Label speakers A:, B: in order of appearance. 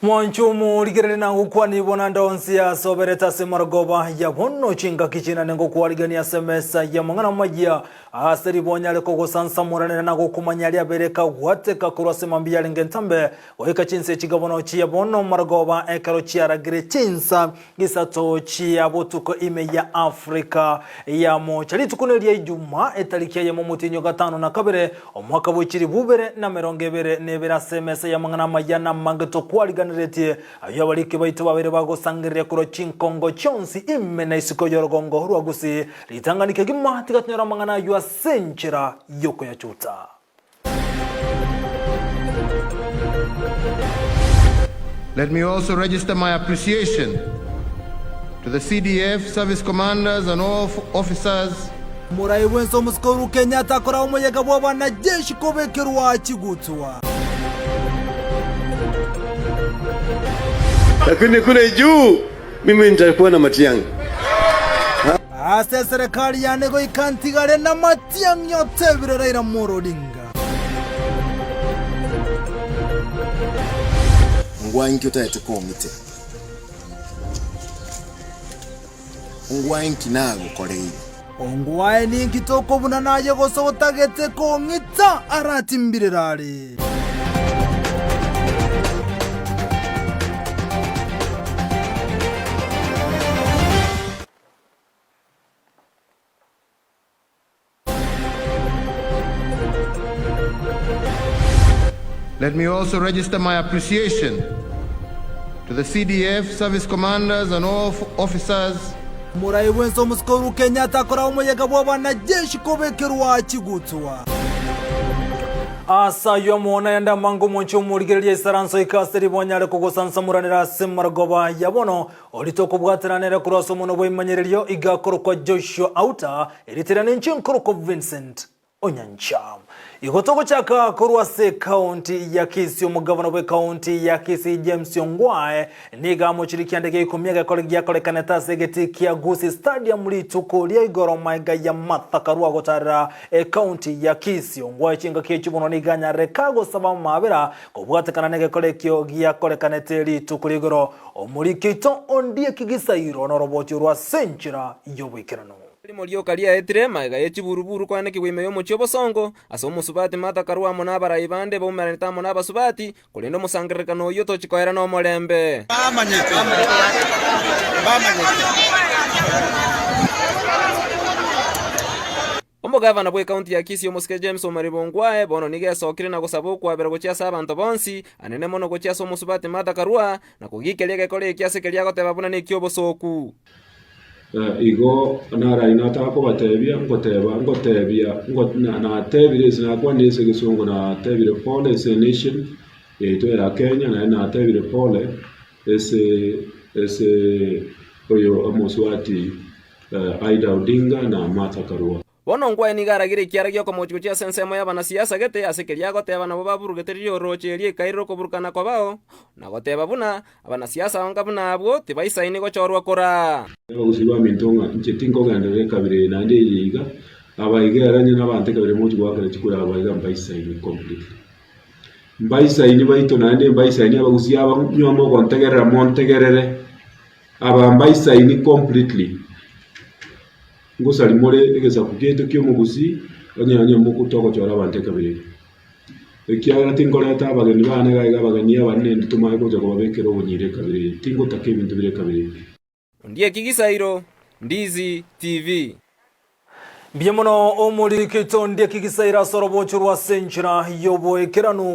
A: Mwanche omorigereria na gokwanigwa naende onsi ase oberete ase marogoba ya bono chingaki chinene ngokwarigania ase emesa y'amang'ana amayia ase ribonya are kogosansamoranera na gokomanya aria abere kagwateka korwa ase mambia yarenge entambe goika chinsa echi bono chia bono marogoba ekero chiaragire chinsa Isato chia botuko ime ya Afrika ya Mocha. Rituko neria Ijuma, etariki eyemo omotienyi o gatano na kabere, omwaka bwe chilifu ibere na emerongo ebere na ebere ase emesa y'amang'ana amaya na amange tokwariganeretie, ayio abariki baito babeire bagosangereria korwa chinkongo chionsi ime na isiko y'orogongo rwa Gusii. Ritang'ani kegima tiga tonyore amang'ana ayio ase enchera y'okoyachuta.
B: Let me also register my appreciation to the CDF service commanders and all officers.
A: Morai bwensi omosike Uhuru Kenyatta akora omoyega bw'abanajeshi kobekerwa chigutwa.
C: Lakini kule juu mimi nitakuwa na Matiang'i.
A: Ase eserekari yane goika ntigare namatiang'i otebire Raila Amolo Odinga.
D: Ngwae nki otagete kong'itera? Ngwae nki nagokoreire?
A: Ongwae ninki tokobuna naye gose otagete kong'ita? Aratimbirere are.
B: Let me also register my appreciation to the CDF service commanders and all officers.
A: Morai bwensi omosike Uhuru Kenyatta akora omoyega bw'abanajeshi kobekerwa chigutwa. Ase ayio amo naende amange omonche omorigereria isaranso ika ase ribonya are kogosansamoranera ase marogoba ya bono Orite okobwatana nere korwa ase omonwa bw'ebimanyererio iga akorokwa Joshua Auta, erieta riane inche nkorokwa Vincent Onyancha. Igo togochaka korwa ase ekaunti ya Kisii, omogavana bw'ekaunti ya Kisii James Ongwae nigo amochire kianda gia ikomi egekore giakorekanete ase egetii kia Gusii Stadium rituko ria igoro maega ya Martha Karua gotarera ekaunti ya Kisii. Ongwae chingaki echio bono nigo anyarire kagosaba amabera kobwatekana negekore ekio giakorekanete rituko ria igoro Omoriki oito ondie ekigisairo noroboti orwo ase enchera y'oboikeranu.
E: Erimo rioka riaetire magega ye chiburuburu koanekigwa ime y'omochie obosongo, ase omosubati Martha Karua amo nabarai bande baumeranete amo nabasubati, korende omosangererekano oyio tochi koera nomorembe. Omogavana bw'ekaunti ya Kisii omosike James Omariba Ongwae bono nigo esokire na gosaba okwabera gochia ase abanto bonsi, anene mono gochia ase omosubati Martha Karua, na kogikeria egekora eki ase keria agoteba buna neki'obosooku.
F: Igo naro ayio nataka kobatebia, ngoteba, ngotebia, ngo na natebire ase nakwanire ase egesongo natebire pole ase enation yaito ya Kenya, naende natebire pole ase ase oyo omosubati Aida Odinga na Martha Karua.
E: Bono Ongwae nigo aragire ekiara gi'okomochia gochia ase ensemo y'abanasiasa gete, ase keria agoteba nabo baburugete riria orooche erio ekairera okoburukana kobao, na goteba buna, abanasiasa onga buna abwo tibaisaini gochorwa koraa.
F: Abagusii baminto ng'a inche tinkogenderera ekabira eye naende eye iga, aba iga ere onye nabanto ekabira mochi goakera chikura aba iga mbaisaini completely. Mbaisaini baito naende mbaisaini abagusii aba nyuma mogontegerera montegerere. Aba mbaisaini completely. Ngosari more egesaku kiaito ki'omogusii onye onye togochora abanto ekabira eye. Ekiagera tinkoreta abageni bane iga iga abageni abanene indi tomanye gocha kobabekera obonyira ekabira eye. Tingotaka ebinto bire ekabira eye.
E: Ondieki Gisairo, Ndizi TV.
A: Mbuya mono omoriki oito Ondieki Gisairo ase orobocho rwa ase enchera y'oboikeranu.